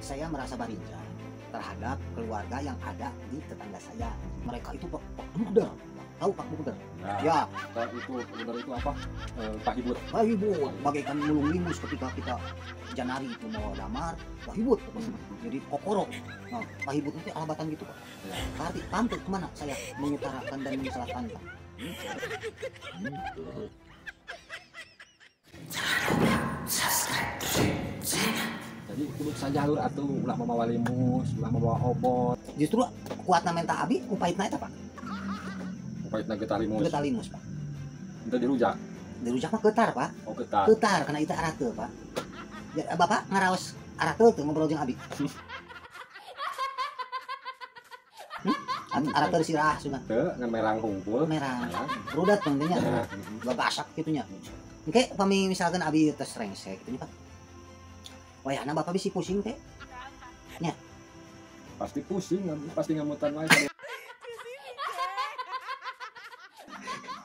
Saya merasa barinja terhadap keluarga yang ada di tetangga saya. Mereka itu Pak Buder. Tahu Pak Buder? Nah, ya. Itu Buder itu apa? Pak Hibut. Pak Hibut, bagaikan mulung limus ketika kita Janari itu mau damar, Pak Hibut. Jadi kokoro. Nah, Pak Hibut itu alabatan gitu, Pak. Ya. Berarti pamit kemana saya mengutarakan dan mencelakakan, Pak? Jadi kudu sajalur atuh ulah mamawa limus, ulah mamawa obot. Justru kuatna menta abi upaitna eta, Pak. Upaitna getar limus. Getar limus, Pak. Henteu dirujak. Dirujak mah getar, Pak. Oh, getar. Getar karena itu arate, Pak. Ya, Bapak ngaraos arate teu ngobrol jeung abi. Arate sirah sudah. Teu ngan merang hungkul. Merang. Rudat pentingnya. Babasak kitu nya. Engke pami misalkan abi tes rengsek kitu nya, Pak. Wayahna Bapak bisi pusing teh. Nya. Pasti pusing, pasti ngamutan wae.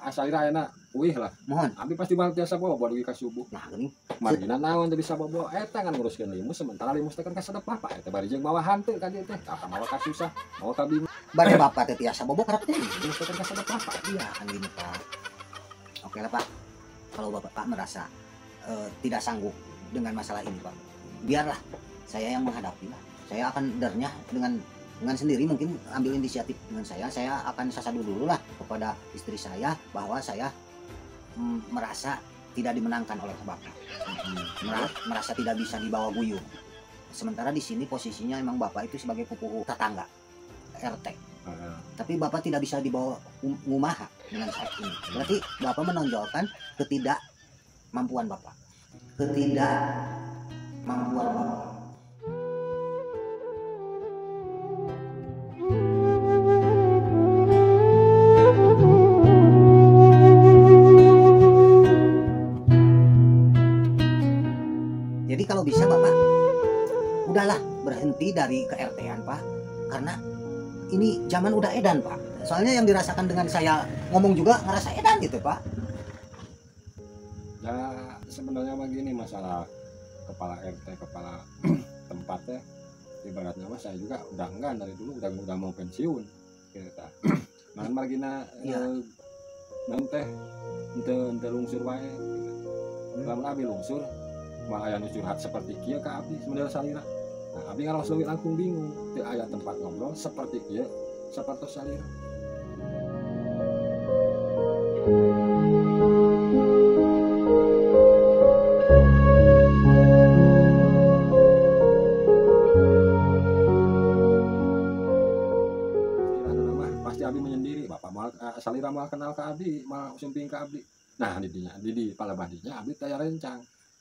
Asalira ayeuna uih lah. Mohon. Abi pasti bal tiasa bawa dugi ka subuh. Nah, geuning. Margina naon teu bisa bawa eta ngan nguruskeun limus sementara limus teh kan kasedepah Pak. Eta bari jeung mawa hanteu ka dieu teh. Tah mawa ka susah, mawa ka bingung. Bari Bapak teh tiasa bobo karep teh. Limus teh kan kasedepah Pak. Iya, kan gini Pak. Oke lah Pak. Kalau Bapak Pak merasa tidak sanggup dengan masalah ini Pak, biarlah saya yang menghadapi lah. Saya akan dernya dengan sendiri, mungkin ambil inisiatif dengan saya. Saya akan sasadu dulu lah kepada istri saya bahwa saya merasa tidak dimenangkan oleh Bapak, merasa tidak bisa dibawa guyur. Sementara di sini posisinya emang Bapak itu sebagai pupuhu tetangga RT. Tapi Bapak tidak bisa dibawa ngumaha dengan saat ini. Berarti Bapak menonjolkan ketidakmampuan Bapak. Ketidakmampuan Bapak. Jadi kalau bisa Bapak, udahlah berhenti dari ke-RT-an Pak, karena ini zaman udah edan Pak. Soalnya yang dirasakan dengan saya ngomong juga ngerasa edan gitu Pak. Ya sebenarnya begini masalah kepala RT, kepala tempatnya, ibaratnya mas saya juga udah enggan dari dulu, udah mau pensiun gitu. Nah margina ya. Teh ente lungsur wae gitu. Lamun abi lungsur malah aya nu curhat seperti kieu ka abi sebenarnya salira. Nah, abi ngaraos leuwih langkung bingung, teu aya tempat ngobrol seperti kieu sapertos salira. Pasti abi menyendiri, bapak mal salira mal kenal ka abi, mal sumping ka abdi. Nah, di dinya di palebah dinya abdi taya rencang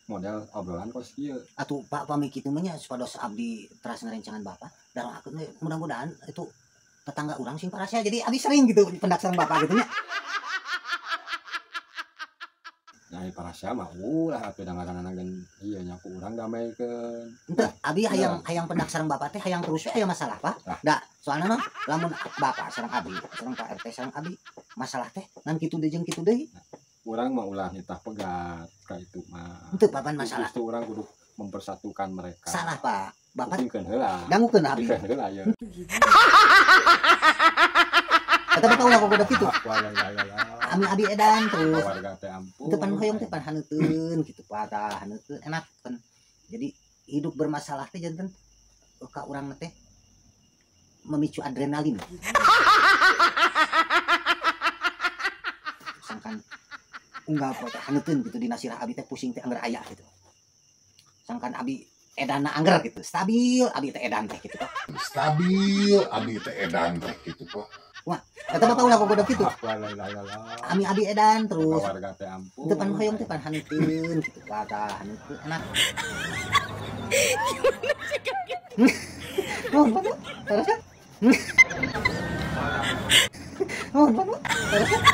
model obrolan kos kieu. Atuh Pak pami kitu mah nya supados abdi teras ngarencangan Bapak, daroakeun mudah-mudahan itu tetangga urang sing parasea jadi abdi sering gitu pendak sareng Bapak gitu nya. Nah, parasea mah ulah atuh da ngaranna gen ieu nya ku urang dameikeun. Henteu, abdi hayang hayang pendak sareng Bapak teh hayang terus we aya masalah Pak. Da, soalna mah lamun Bapak sareng abdi, sareng Pak RT sareng abdi, masalah teh ngan kitu deui jeung kitu deui. Urang mah ulah nitah pegat ka itu mah. Henteu papan masalah. Justru urang kudu mempersatukan mereka. Salah Pak. Bapak kupingkeun heula. Dangukeun abdi. Kupingkeun heula ya. Kata Bapak ulah gogoda kitu. Ami abi edan terus. Warga teh ampun. Teu pan hoyong teh pan haneuteun kitu Pak, tah haneuteun enak kan. Jadi hidup bermasalah teh janten ka urang teh memicu adrenalin. Sangkan unggal poe teh haneuteun gitu dina sirah abi teh pusing teh angger aya gitu. Sangkan abi edana angger gitu. Stabil abi teh edan teh gitu Pak. Stabil abi teh edan teh gitu Pak. Wah, kata Bapak ulah gogoda kitu. Ami abi edan terus. Warga teh ampun. Teu pan hoyong teh pan haneuteun gitu Pak, tah haneuteun enak. Nuhun Pak, terus kan? Nuhun Pak, terus kan?